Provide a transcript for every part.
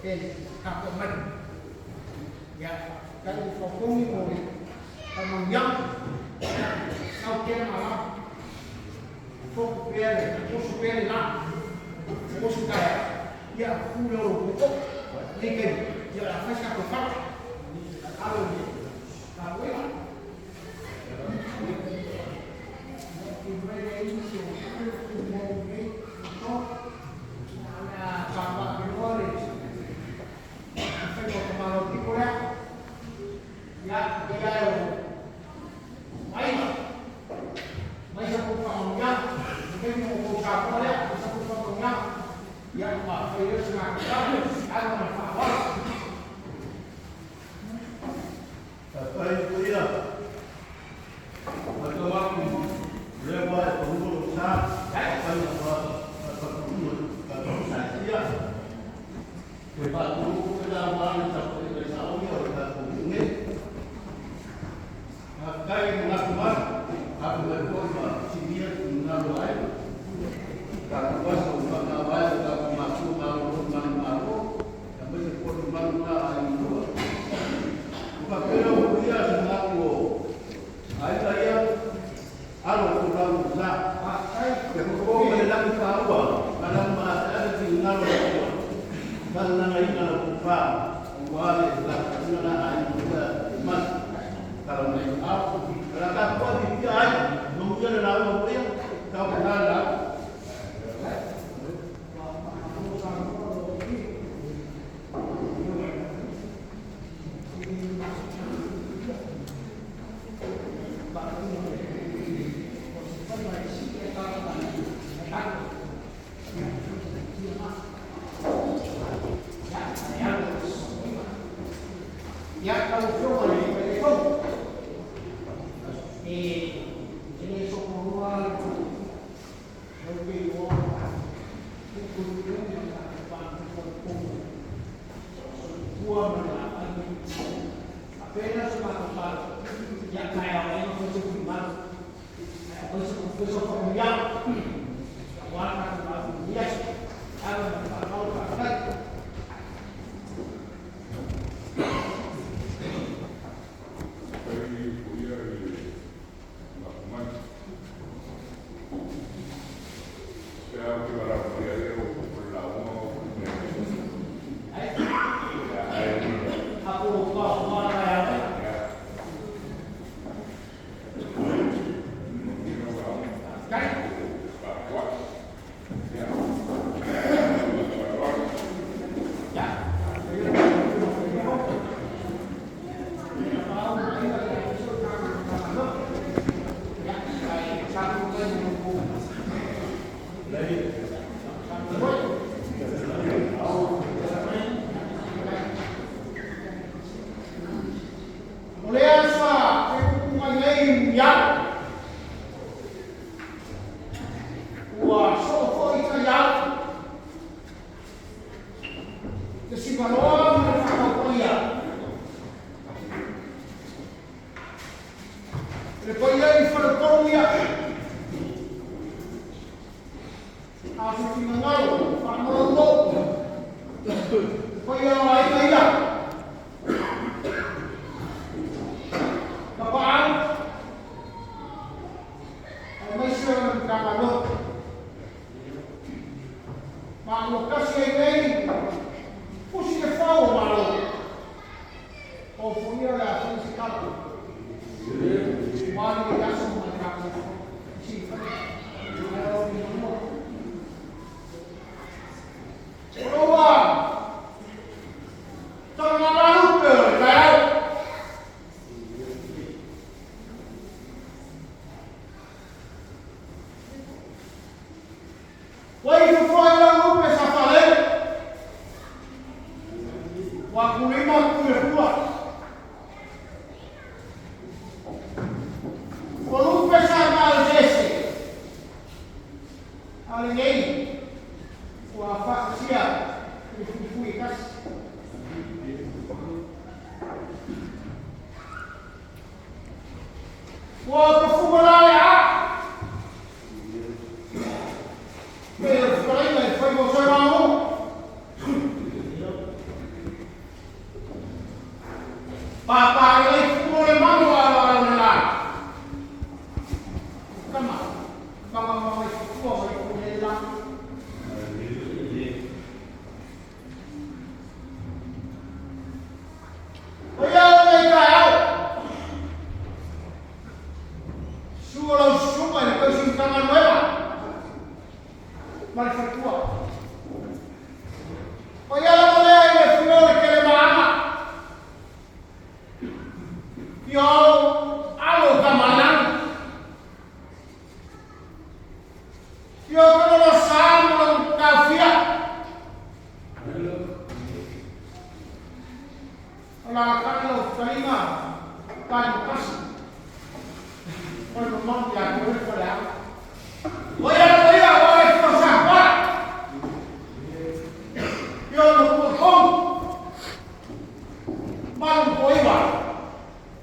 Pea le tapuai mai. Ia, faafetai le faafofoga mo le faamanuiaga. Ia, sau pea malama. Fofu pea le, oso pea le la. Oso taeao. Ia, tu lea o lou tootoo. Lenei taimi, ia o le a fai se tatou fala. Alo i le galuega. Faafetai ia. Matau atu lea ua e pahua lou sa, afai faatuua tatou ekalesia. E faatulou foi la aua le tapuaiga i saoia o le tatou nuu nei. Faafetai i manatu mai, tatou mai foi ma fesiligia le finagalo o aiga. Tatou aso i faatavae o tatou matua malolo i manumalo, aemaise foi le mamalu na a aiga lua. Ua faapena ua ia se manatu o aiga ia, alo o folau i sa. Ia fofo ma le lagi faaua, ma lagi maasease finagalo o le Atua. Faalalagaina lau tofa, aua le lapataiga na aiga ia e mai. Tala mai au. La tatou ati ai, manuia le lauga ia, tau le lauga. Ia, lau Afioga i le Taitaifono, e le sofolua le lau te iloa tuutuutuuga ma tatou faafofoga tua ma le laai faapena se matou tala. Ia, taeao ai ma foi se finagalo, ae foi se faamanuiaga aua le tatou lauga i lenei aso. Alo ma le faaaloalo, faafetai. Faafetai ia i le lafo mai. Pe a ou te valaaulia ai ou o le lauga ma ou mea. Ai, Ia, ai, apo pa pa taeao. Ia. Manuia lau lauga. Kai. Faatoa. Ia. Faaaloalo. Ya, O lea sa fetupu mai nei iau, ua soo foi taiau, te sivaloa ma le faataupaia. Le paia i faletolu ia, a se finagalo faamalaumau, le paia o aiga ia. Tapaau, aemaise o le Matagaluega. Ma ua tasi ai nei, pusi le fau o Malo. O foia le a fai se tala. Ua le aso ma le tatou silafia. Ae o le manua. O loa, tagalalupe o le taeao. Ua ifo foi lau lupe sa fale. Ua kulima ku le fua. O lupe sa malasese. A lenei, ua faatasia i le fuifui e tasi. Ua pafuga la le a. Pe o le fetalaiga i faiva o Saimago. Papa e fu le manu ala le la. Kama. Mama mama fu o le la. Oia le kai au. Suo lau suka le kau singkanga nueva. Mari fatua. Oia la mole le fio le kele maama. Fio alo kamalang. Fio kono lo samu lo kafia. Ola kalo kalima kali kasi. Kono mo ya ko le fala. Oia oia oia fio sa pa. Fio no ko hong. Malu ko iwa.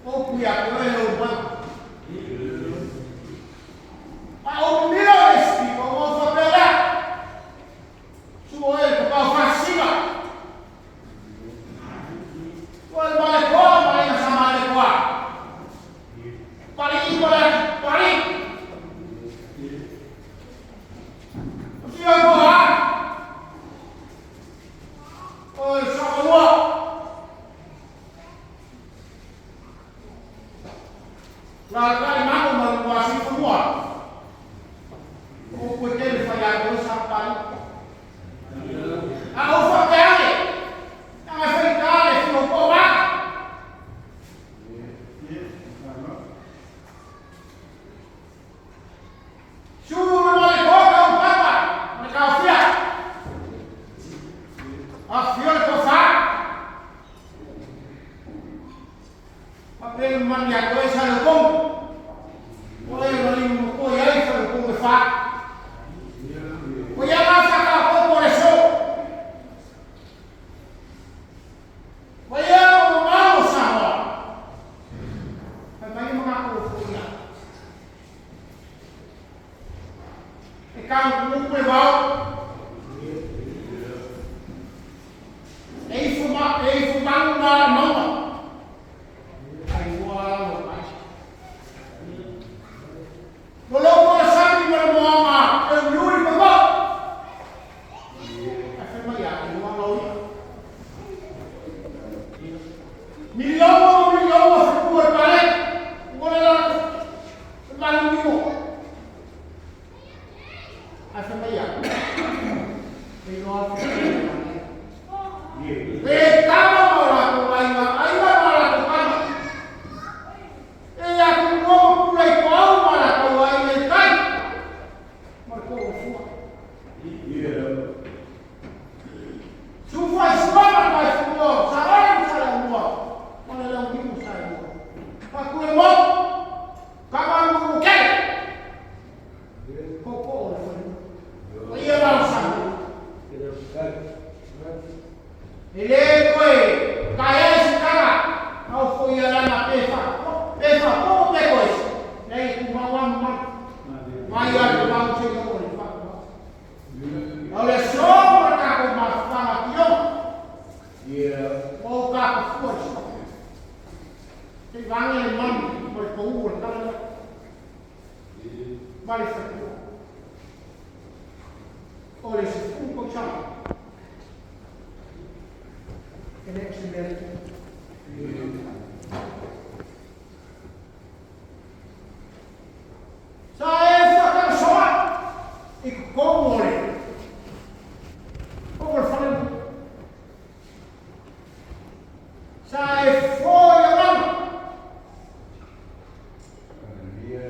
O kuya ko le lo ma. A o mira esti o o fa pela. Su o e ko pa fasima. Wal male ko male na sa male ko. Pari male pari. Fio ko ha. O sa ko. La kai mango ma wa si fua. O ko te le fa ya ko sa pari. A o fa pele. A fa kale fio ko ma. Su male ko ka o papa. Me ka fia. A fio ko fa. Papel man ya ko sa lo ko. Oi mali mo ko ya i fa ko fa. O ya la sa ka ko por eso. O ya o malo sa ho. Pa mai mo ka ko fu ya. E ka mo ko ba. E fu ma e fu ma ma no. Ai wa lo mai. Lo ko sa ni mo mo ma e lui ko ba. A fa ma ya lo lo. Millomo millomo fu e pare. Ngona la malu ni mo. A fa ma ya. E lo E tama mo la ko ai ma ai ma la ko ai. E ya ku mo ku lai ko au ma la ko ai le kai. Ma ko fu. Su fu ai su ma ma fu mo. Sa ora sa la mo. Ma la mo ki sa mo. Pa ku le mo. Ka ma mo ke. Ko ko o fu. O ia la sa. Ele koe, ka e sikara, au fo ia lana pefa, pefa, ko pe koe, nei ku maua ma, mai a te mau te ko le fa. Au le so ma ka ko ma fa ma tio. O ka ko fu so. Te vange le man ko le ko u le kala. Mali fa. O le se fu ko cha. E se merece. Sa e fa cansoa e como le. Como le fa. Sa e fo ya mama.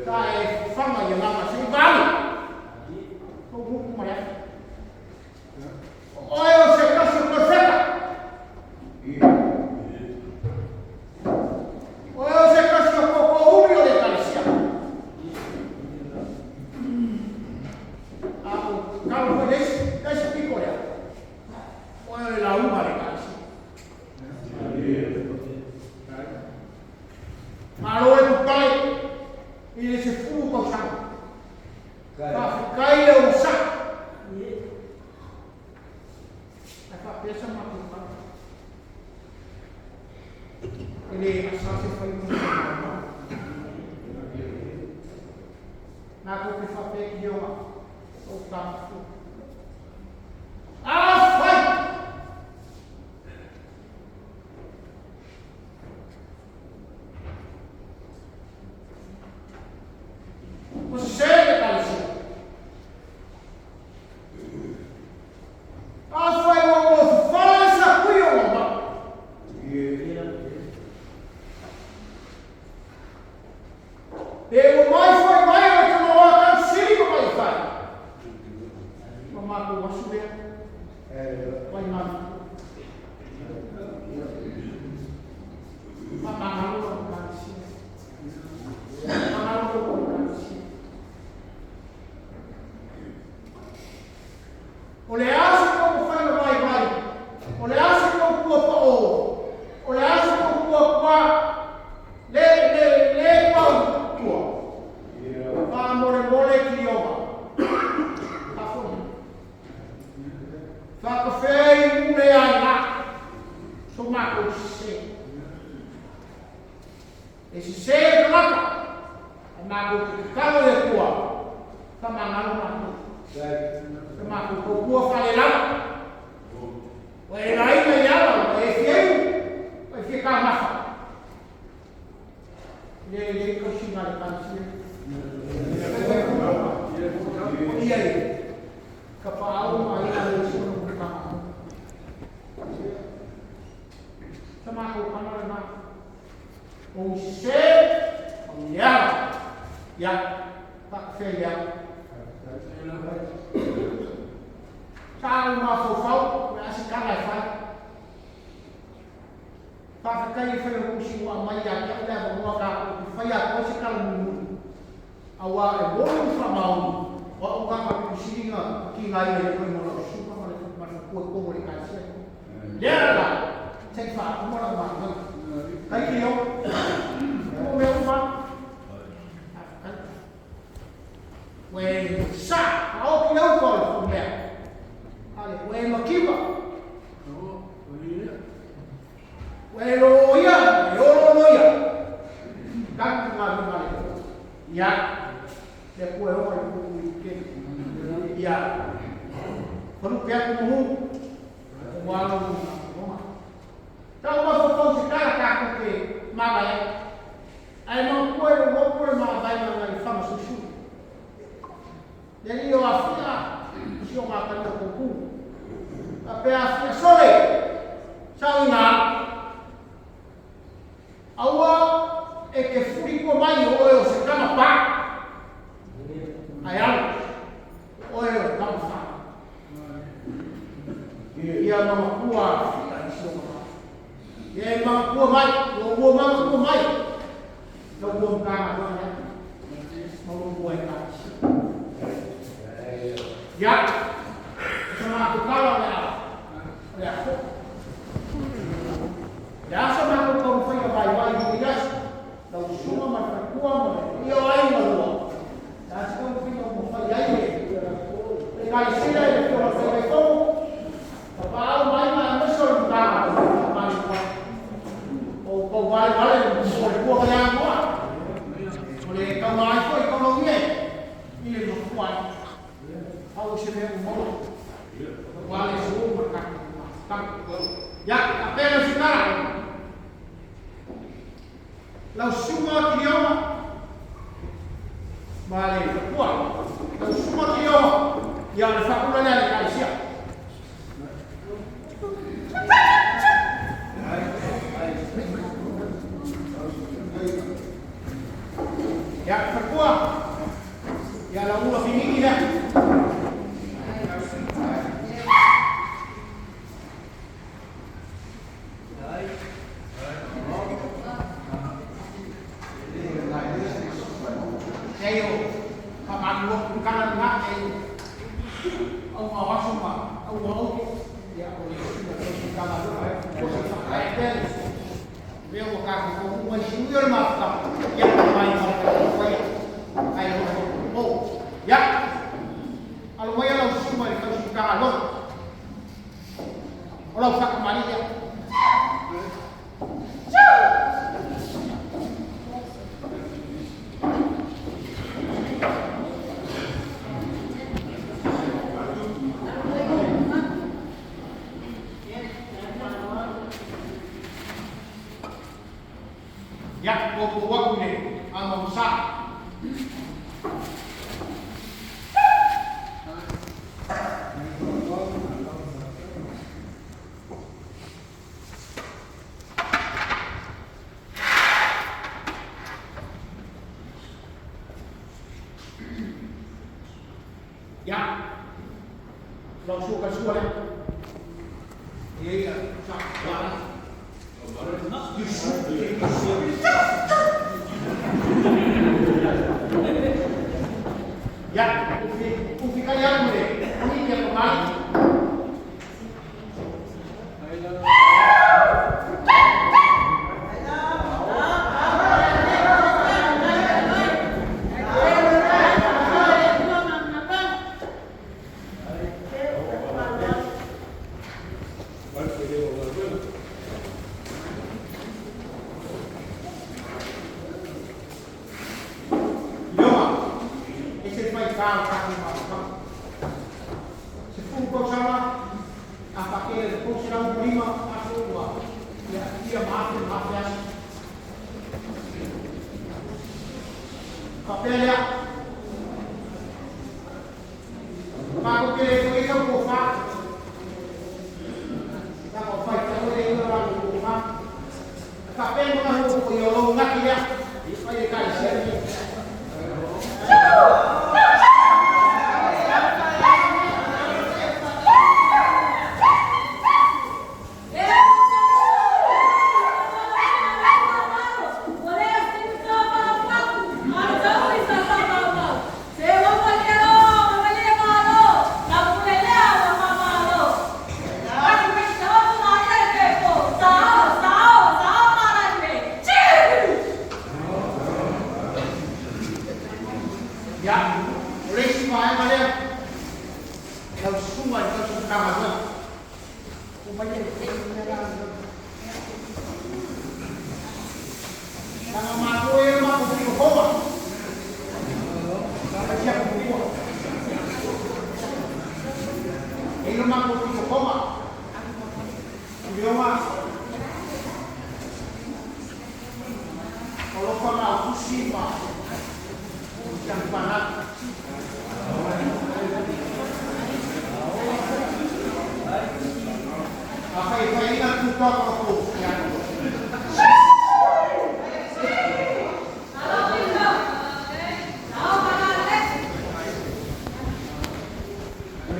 Sa e fama ya mama se vale. Como como é. O eu se caso perfecta. O eu se caso poco ubio de calcia. Ah, calo desse desse pico ya. O eu la uva de calcia. Malo e pai e se fu ko sa. Pa kai le o sa. A fa pesa ma ko. E E le asa se fai mo se maumau. Na ko te whapea ki ioga o tāku. Afai! Ua sese le Ekalesia. Afai ua mofofala le sakui o lou mau. Pe ua mai foi mai o le toloa kausili ma maifai. Ua matou asu lea. Mai malu. Faamagalo lau Ekalesia. Faamagalo lau Ekalesia. O le a se tou faiga vaivai? O le a se tou pua paʻō? O le a se tou pua kua le le le pau tua? Faamolemole Kilioga. Faafoi. Faakafē i nuu le aina. So matou sese. E sese le tagata, ae matou te tatalo i le Atua, faamagalo matou. Sa matou tautua faalelava. Ua e laina i le ala, ua e fia inu, ua e fia taumafa. E le lelei tausiga a le Ekalesia. O ia i Kapaau ma aiga le isi o Matagaluega. Sa matou kana lena. Ou sese, ou leaga. Ia, faafefea i le ala. Sa ou mafaufau, o le a se tala e fai. Faafetai i le Failautusi ua aumai ia te au le avanoa tatou te faia atu ai se tala mulimuli, aua e moni ma faamaoni, o au na ka pito sili na tigaina i le mo lau susuga ma le faletua i totonu o le Ekalesia. Lea la, se i faauma lau galuega. Kai ke io, o mea uma. Faafetai. Ua e sa, a o ki au ko le mea. Ale, ua e makiva. Ua e loia, e olo loia. Kanu ngā lima le. Ia, le kua e oa i ku i ke. Ia, kono pea ku muhu. O walo ni. Tau ma fo fo se kala ka ko ke mama e. Ai ma kua e mo kua ma vai ma ngai fama susu. Le ni o afia si o ngā kani o kuku. A pe afia sole. Sau ina. Aua e ke furi kua mai o oe o se kama pa. Ai alu. Oe o kama fa. Ia mama kua afia i si o mama. Ia e mama kua mai. Ua ua mama kua mai. Lau ua mkanga doa ya. Mau ua e kāsi. Ia. Sa mātou kala o le a. O le a fo. Le asa mātou kau whaia vai vai i le aso. Lau susuga ma le faletua ma le ia o ai ma lua. Le asa kau whaia mo whai ai le. Le kalisila i le fiola whai vai fono. Papaau mai ma ameso le mutanga o le mani kua. O kau wale wale le o le kua kaya ngoa. O le kau mai foi kau lau ie. I le mafua ai. Au se mea umola. Wale su ma ka. Ya, apena sukara. Lau susuga Kiliona ma le faletua. Lau susuga Kiliona, ia le faapula lea le Ekalesia. Ia, faletua, ia lau ula finini lea. Nei o faamalu atu kala lena nei au ma aso ma au ma oke ia o le susuga tausi kala o se whakae pea le mea ua kākou kau uma i siui o le mafutaga ia mai ma le whaia ai o o ia alo mai lau susuga i le tausi kala loa o lau whakamali ia. Ia, o atu le ama sa. Ia, lau sua ka sua le. Ia, sa, ia. Ya, ufi kaya mo le. Ani ya pamali. Ioma, ese fai ka ka ki ma ka. Se fu ko sama a pa ke le ko sira mo lima aso ua. Ya ia ma fe ma fe as. Papel. Pa ko ke le ko esa ko fa. Ta ko fai ta ko le ina ra ko fa. Papel mo na ko yo lo ngaki ya. I fai ka se ni. Ya, o le isi vaega lea, lau susuga i le tausi Matagaluega. Ua mai le mea la Langa matou e matou filofoma. Sa sia kumua. E le matou filofoma. Ulioga. O lo fa na fusi ma. Siang panat. A fai fai ina tu ka ko ko. Ya.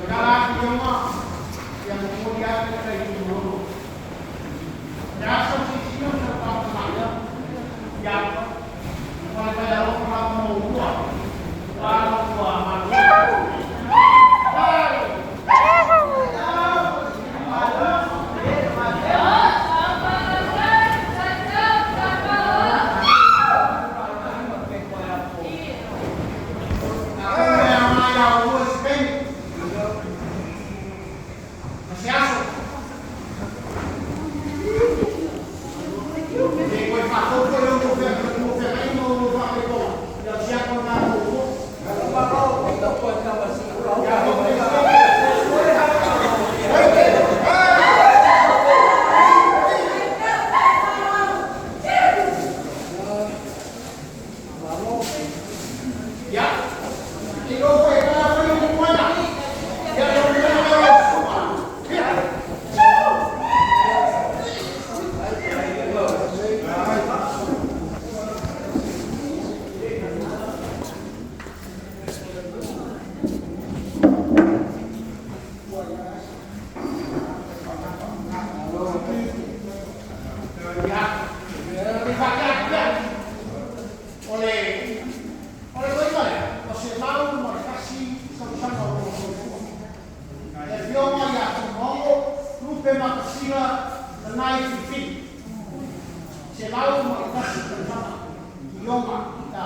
Kala ki yonga yang kemudian kita itu dulu. Ya so si si sa pa pa ya. Ya. Mulai pada lo pa mo ua. Pa lo ua ma lo. Ya ma ya ua spend. Masih aso. E poi fa tutto io non fer non fer no fa che ko. Ya sia con la ko. Ya ko Ya. E lo fai ka fa yo mo na. Ya lo mo na ya. Ya. E fa ya. Ole ole ko mai. O se mau mo kasi sa sa no ko. E fio ma ya mo lupe ma kasila na nai fi. Se mau mo kasi sa sa ioma ta.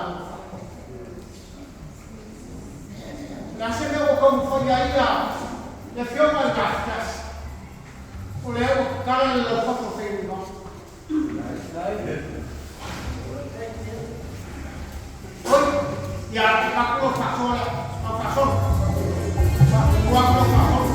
Na se me o como foi aí a le fio ma ka O le o kala le lo fa ko fe no. Oi, ya pa ko fa sola, pa fa sol. Pa ko fa sol.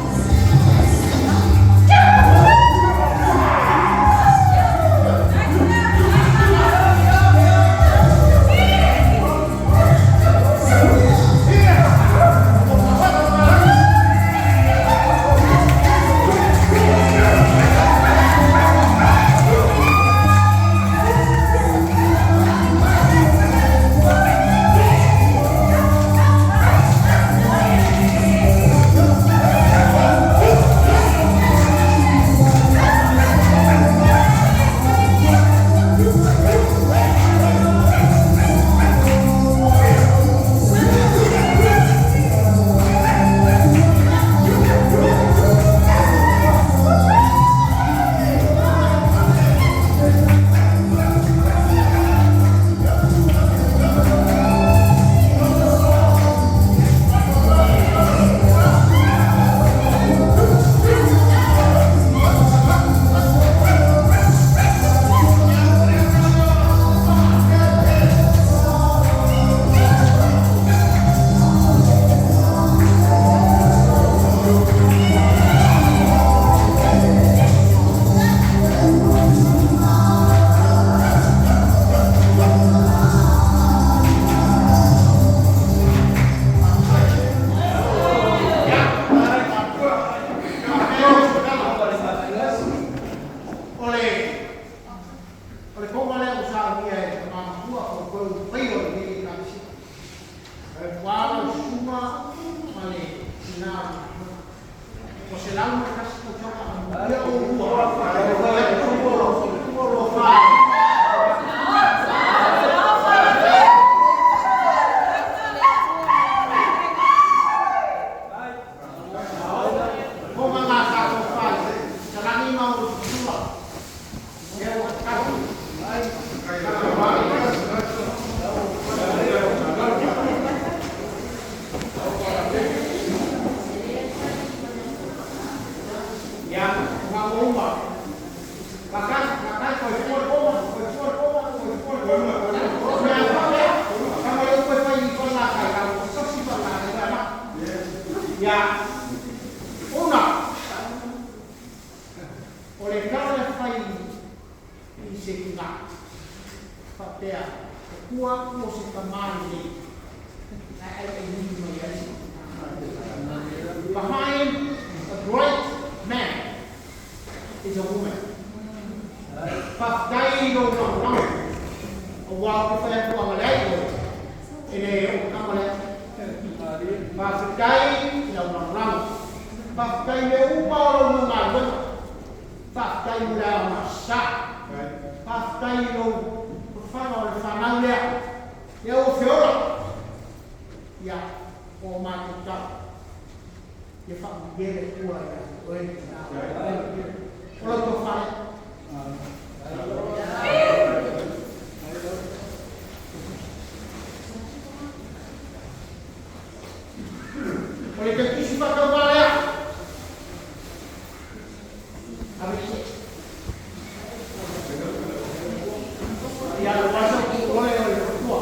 O le o le konga lea ua saunia e le tama matua o koe ua faia o lenei Ekalesia. Ua lau susuga ma le tina o le Aoga. Ua 101 tausaga amuia oulua e fai atu o lou faletua o lo o fa. Konga ngā tātou whai, salani ma o tua. Lea ua tasi. Ia, ngā uma. Pakai, pakai, koe fua le koma, koe fua le koma, koe fua le koma. Mea wha kama le koe whai i wha kai, ka sasi wha ngā kai ma. Ia, una, o le kala le whai i se kinga, whapea, o kua o se tamani nei, ai ai ai nui mai ai. Behind a great man is a woman. Whaftai no no no. O wā te whai atu anga lei o. E le o kama lea. Whaftai i lau langolango. Whaftai me uma o lau ngā luenga. Whaftai mo lea ma sa. Whaftai i lau whanga o le whanau lea. Lea o whiora. Ia, o mātou tau. Ia whakamie le tua ia. Oe, o lau tō whare. O le te tusi whakau lea. Ave se. Ia le wasa ki ole o le tua.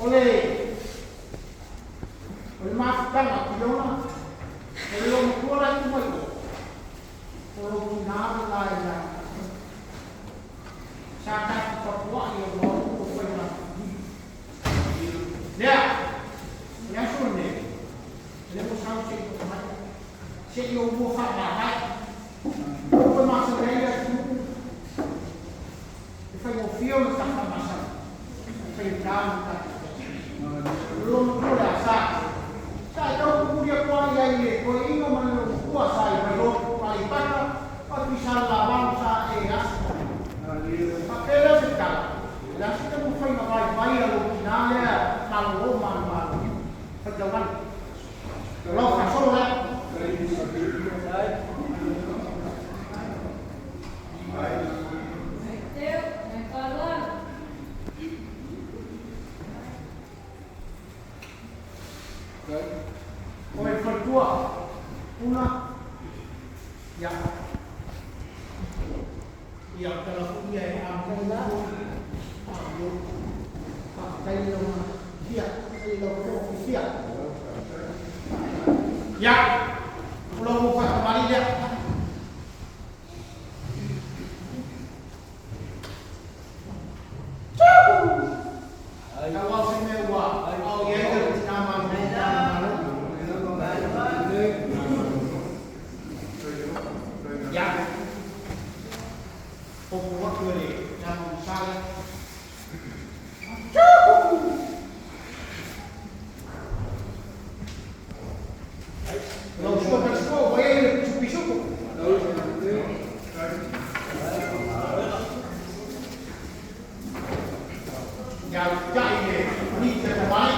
O le o le mafutanga ki ona. O le lomo tua lai tu mai o. O lo tina la i la. Sa tātou papua i o mau o whai ma. Lea, le aso nei, le mo sau se i o mai. Se i o mua wha mai. O koe masa lei a tu. E whai o whio na taha masa. E whai o tāu na taha. Lomo tua le asa. Sa i tau kukuria kua ia i le koe inga ma le lomo tua sa i mai lomo pa i pata. Pa tu sa la wano sa e asa. Papela se tala. Le asa te mo whai na vai vai a lo tina lea malo o malo malo. Whai tau mai. Lau whasolo lea. O e whatua. Una. Ia. Ia tala fuia e a mō. A mō. Whakatai lau fia. Whakatai lau fia. Ia. O lau mō whakamari lea. Ka wau se mea ua. Au i ai te tina mau. Ia. O po atu e le nā mau sala. Lau sua kasua o vai ai le pisu pisuku. Ia tai le ni te tamai.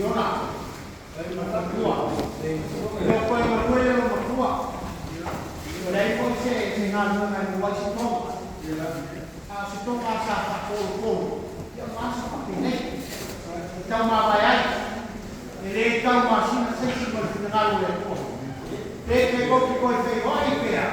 Iona. Matua. Lea koe ma koe le matua. O lei koe se se ngā nunga i wai se tonga. A se tonga sa whakolo kolo. Ia masa whapinei. E tau mā vai ai. E le tau mā sina seisi ma le finangalo le atua. Te te koe te koe whai wai pea.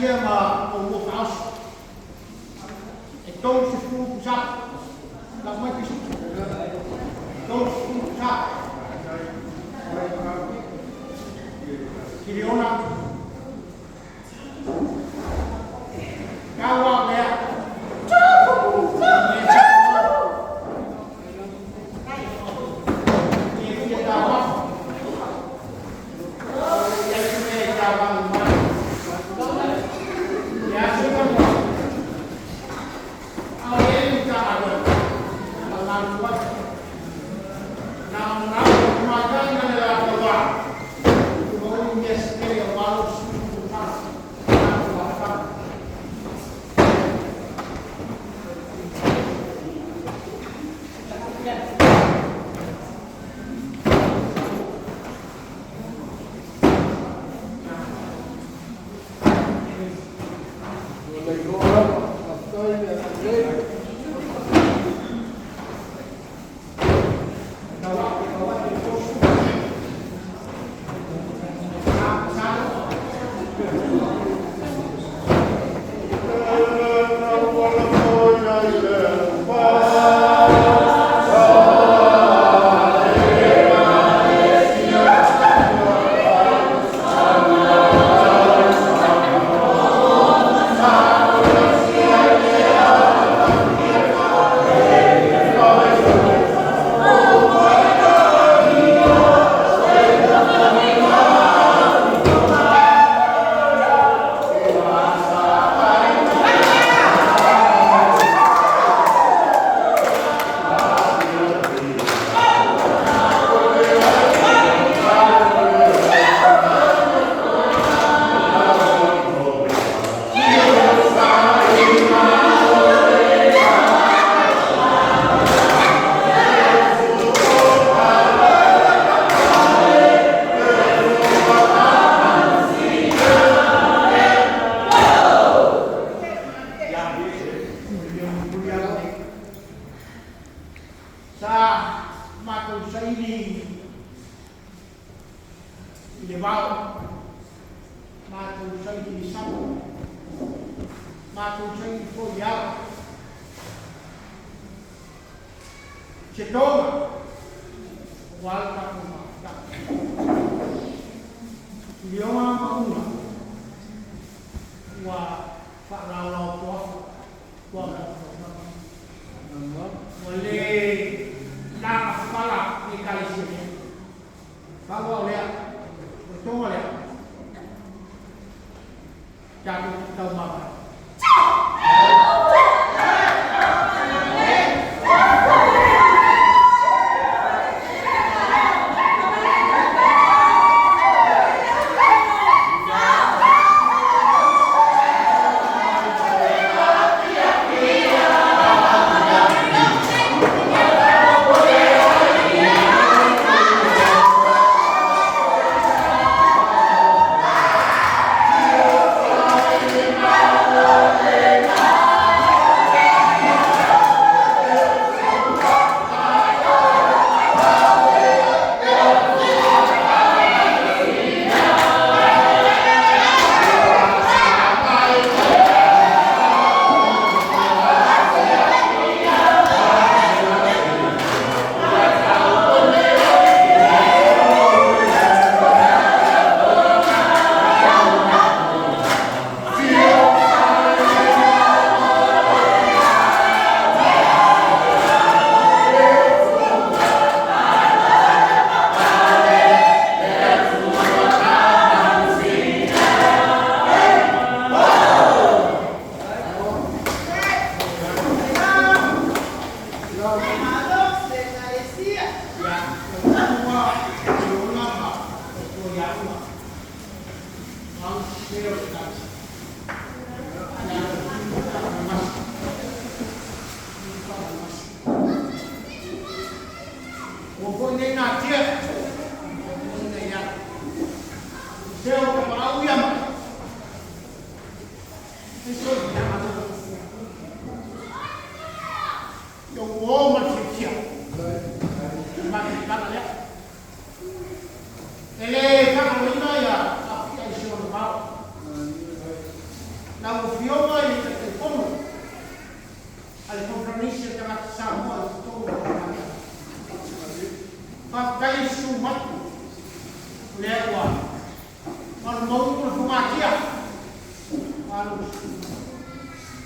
lea ma oulua faaoso. E 30 pusapo. Lau mai pisuku. 30 pusapo. Kiliona. Kaua lea. Sa matou saili i le vao, matou saili i le sami, matou saili foi i ala. Se toga, ua le tatou mafutaga. Lioga ma uga, ua faalaolao poafa, ua ua le lagafala i ekalesia nei. Faaauau lea, o le toga lea. Tatou taumama.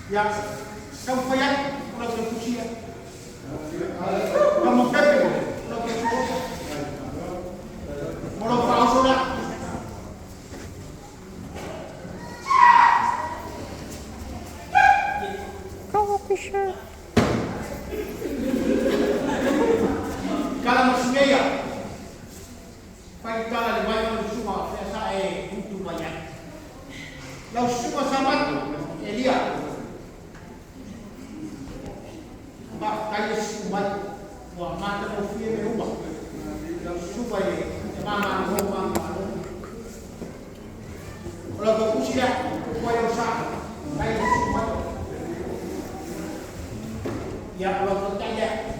Ya, kau payat kalau ke kusia. Kamu pepe kalau ke kusia. Kalau pausura. Kau kusia. Kalau maksudnya pagi kala le mai mo suma sa e utu banyak. Lau suma sama Elia. Ba kai suma wa mata mo fie me uma. Lau suma e mama no mama no. Ora ko kusia ko yo sa kai suma. Ya lo ko tanya.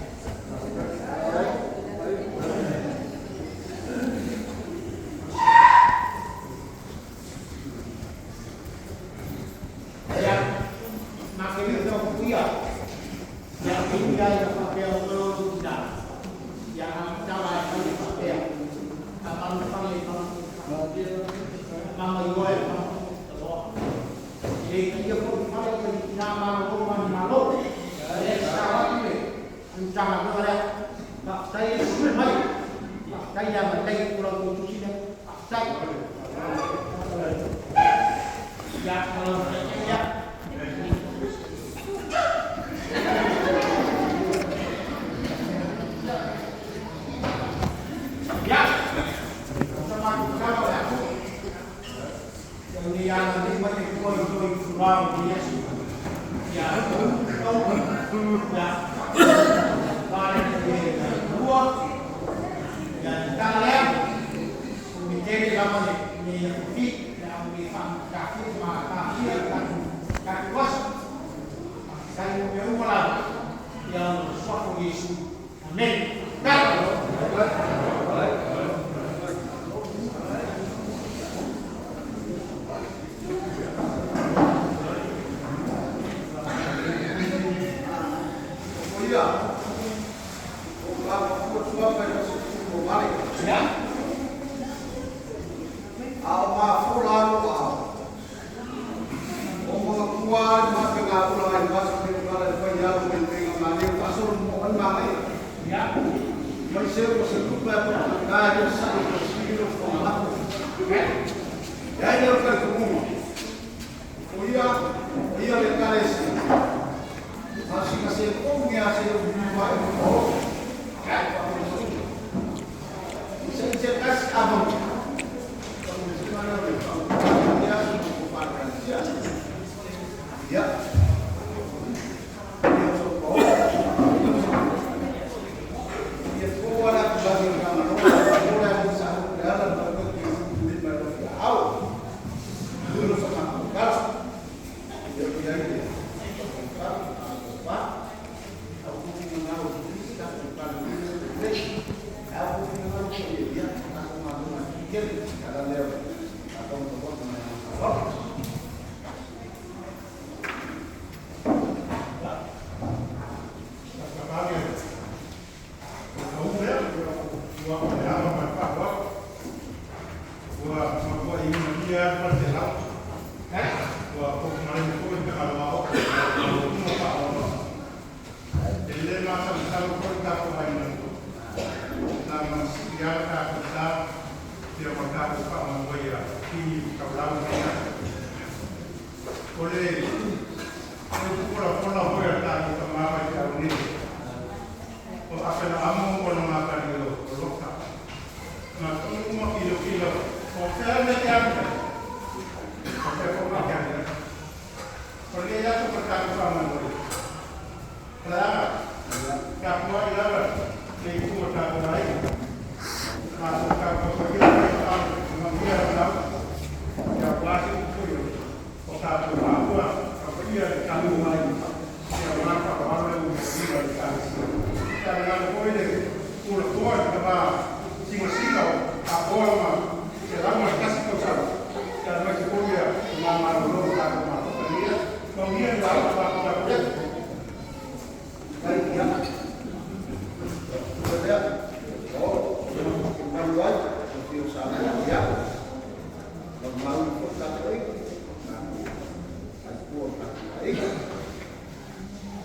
Mau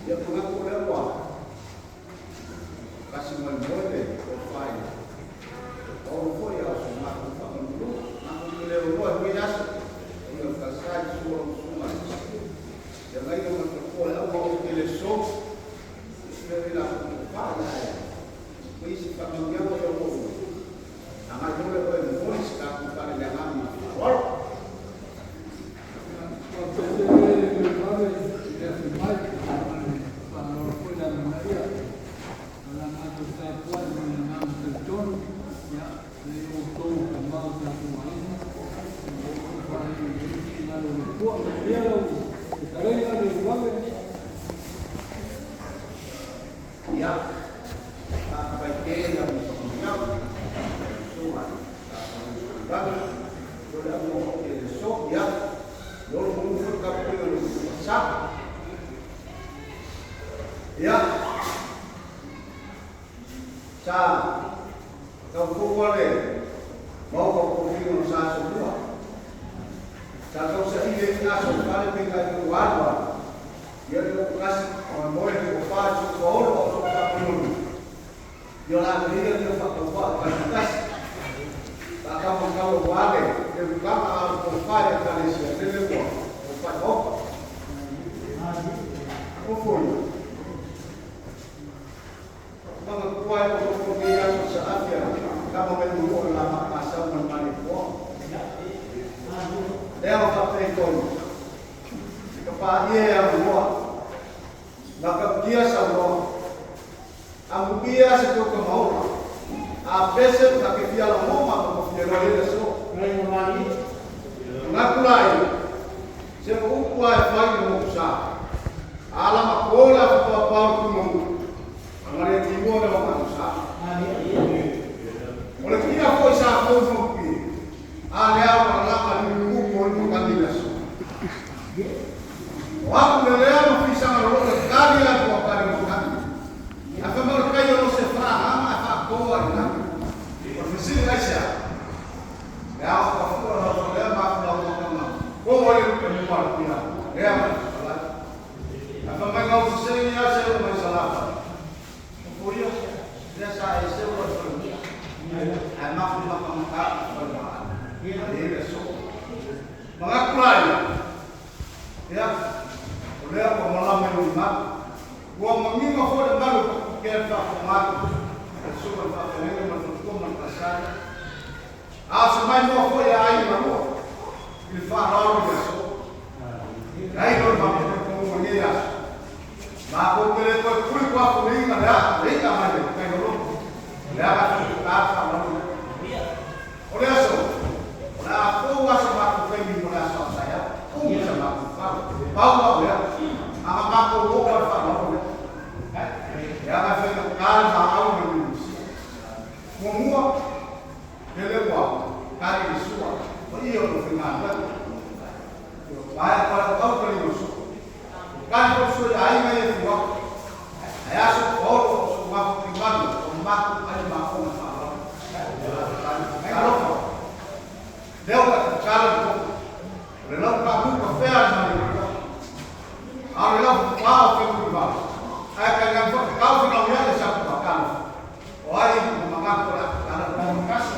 Ia manatu o lea ua tasi mai moe le tofa i Paolo foi a o so matou faamanuiaga. Matou te le iloa i lenei aso, ia o falesa i sua lau susuga i feagaiga ma le faletua le auga ou te le so, isi mea nei latou tofa ia ae ma isi faamanuiaga ia ua ou agai loa lea oe e momoli se tatou faaleagaga ma le faaaloalo. Faafetai tele Luaivave i le afi mai ma le faaaloalo foi le amanaia o la matou tapuai ma le agaga talitonu ia le outou tama o tatou aiga ua oo faaii i ai finagalo o le Atua. Manuia lau fetalaiga Luaivave. Ia, faafetai tele i lau faamanuiaga, lau susuga i le o le auga foi e le so, ia, lolo manu foi tapuaiga o le sa. Ia, sa tau le maoka o tofiga o sa soifua. Sa tau saili ai ni aso fale pe kai o alu alu. Ia le o kasi o moe o fa so ko olo o so fa ko. Ia la le ia fa ko fa ka kasi. Ta ka mo ka o wale e ka a ko fa e ka le sia le le ko o fa o. O foi. Manga kuai o ko ko ia so sa afia ka mo me mo la ma ma sa mo ma le ko. Lea o fa pe ko. Ka pa ie a mo. Na ka kia sa mo. Amu ia se ko ka mau. A pese ka ke fia la mo ma ko fia lo le so. Nga kulai. Se mo upu ai fai mo sa. Ala ma kola fa pa pa ku mo. Amare ti mo le ma sa. O le kia foi sa ko mo pi. A le au la ma ni ku ko ni ka ni so. O aku le lea ma fi sa ro le kali a ko ka ni mo ka. A fa mo kai o se fra ama fa ko a ni. O fi si le sa. Le au ka fu la lo le ma fu la mo ka ma. Ko o le ka ni ma pi la. Le ma la. A fa mai ngau se ni a se o mai sa la. O fo ia le sa e se o so. A ma fu ma ka ma ka fa ma. Le le so. Mga kulai. Ya. O lea ua malama i lona. Ua manino foi le malu ke le faafogaga. Le susuga i le faafeagaiga ma le faletua ma le tasai. A o se mai moa foi e ai malua i le faaaloalo i le aso. Ai lo le faafogaga nei aso. Ma ko te le toe puli kua fuliga le a le ita mai le kai lolo. Le a ka ka faaaloalo. O le aso. O le a fou aso ma ko kai mi mo le aso sa ya. Umi sa ma ko fa. Pau au lea. Anga ma ko o ka faaaloalo lea. Ya ka fe ka ma au me ni. Mua ele ua kari i sua. O ia o lo finga la. Vai para o au kari o su. Kari o su ai mai e fua. Ai aso o o su ma ko manu o ma ko ai ma ko na fa. Alofa. Leo ka kala ko. Le lau ka mu ka fea na le ko. A le lau pa o fe ku va. Ai ka nga fa ka o finga o le sa ko ka. O ai ko ma ko la kala ko kasi.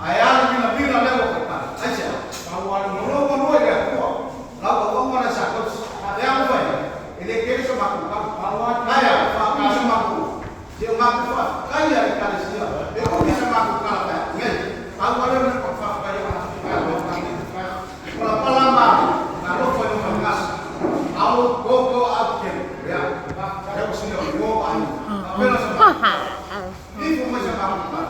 Ai ala mina mina le o ka. Ai se. Ka o ala no no no e ko. Lau ko ko na sa ko. Le a mo ele ke so ma ko ka. Kai fa ka so ma ko. Se o ma ko fa kai ya ka le sia. E ko ki sa ma ko ka la. Nge. Au ala na ko fa ka ya. Ka ko la pala ma. Na lo fa no ma kas. Au ko ko au ke. Ya. Ya ko sino yo ai. Pelo sa ma. Ifo mai sa ma ko.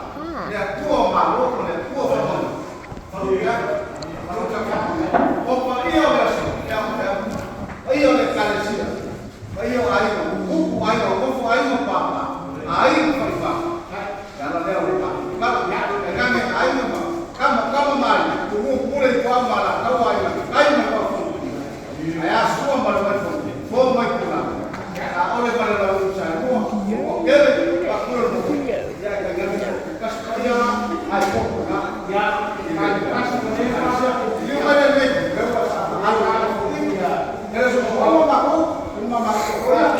Le tua ma lo ko le tua fa mo. Fa lo ya. Fa lo ka ka. O pa ia o le so. Ya ya. Ai o le kalesia. Ai o ai o upu ai o kofu ai o papa. Ai o fa fa. Ya la le o pa. Ka ya e ngange ai mo kama kama mai. Tu pule kwa mala ka wa ai. Ai mo pa fu. Ai a sua ma le fu. Fo mai kula. A ole pa le u sa mo. O kele pa kula mo. Ya ka ngange ka ka ya ai ko na. Ya ka ka Yo ka le le le pa sa. Ai Ele so o ma ko ma ma ko ya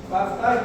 Faafetai